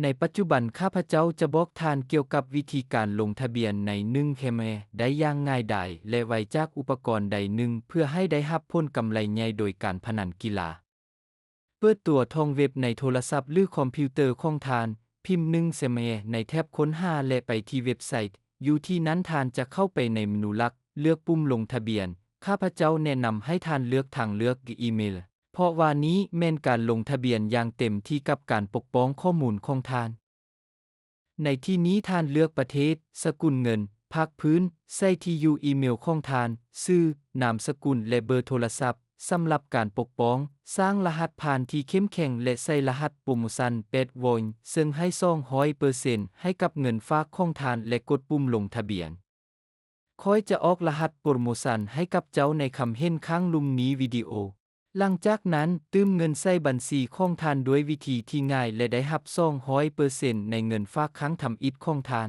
ໃນປັດຈຸບັນ ຂ້າພະເຈົ້າຈະບອກທ່ານກ່ຽວກັບວິທີການລົງທະບຽນໃນໜຶ່ງແຄມແອໄດ້ຢ່າງງ່າຍດາຍ ແລະ ໄວຈາກອຸປະກອນໃດໜຶ່ງ ເພື່ອໃຫ້ໄດ້ຮັບຜົນກຳໄລໃຫຍ່ໂດຍການພະນັນກິລາ. ເປີດຕົວທອງເວັບໃນໂທລະສັບ ຫຼື ຄອມພິວເຕີຂອງທ່ານ, ພິມໜຶ່ງແຄມແອໃນແທັບຄົ້ນຫາ ແລະ ໄປທີ່ເວັບໄຊ. ຢູ່ທີ່ນັ້ນທ່ານຈະເຂົ້າໄປໃນເມນູຫຼັກ, ເລືອກປຸ່ມລົງທະບຽນ. ຂ້າພະເຈົ້າແນະນຳໃຫ້ທ່ານເລືອກທາງເລືອກອີເມລ, ເພາະວ່ານີ້ແມ່ນການລົງທະບຽນຢ່າງເຕັມທີ່ກັບການປົກປ້ອງຂໍ້ມູນຂອງທ່ານ. ໃນທີ່ນີ້ທ່ານເລືອກປະເທດ, ສະກຸນເງິນ, ພາກພື້ນ, ໃສ່ທີ່ຢູ່ອີເມລຂອງທ່ານ, ຊື່, ນາມສະກຸນ ແລະ ເບີໂທລະສັບ. ສຳລັບການປົກປ້ອງ, ສ້າງລະຫັດຜ່ານທີ່ເຂັ້ມແຂງ ແລະ ໃສ່ລະຫັດໂປຣໂມຊັນແປດໂວນ, ເຊິ່ງໃຫ້ສອງຮ້ອຍເປີເຊັນໃຫ້ກັບເງິນຝາກຂອງທ່ານ ແລະ ກົດປຸ່ມລົງທະບຽນ. ຂ້ອຍຈະອອກລະຫັດໂປຣໂມຊັນໃຫ້ກັບເຈົ້າໃນຄຳເຫັນຂ້າງລຸ່ມນີ້ວິດີໂອ. ຫຼັງຈາກນັ້ນ, ຕື່ມເງິນໃສ່ບັນຊີຂອງທ່ານດ້ວຍວິທີທີ່ງ່າຍ ແລະ ໄດ້ຮັບສອງຮ້ອຍເປີເຊັນໃນເງິນຝາກຄັ້ງທຳອິດຂອງທ່ານ.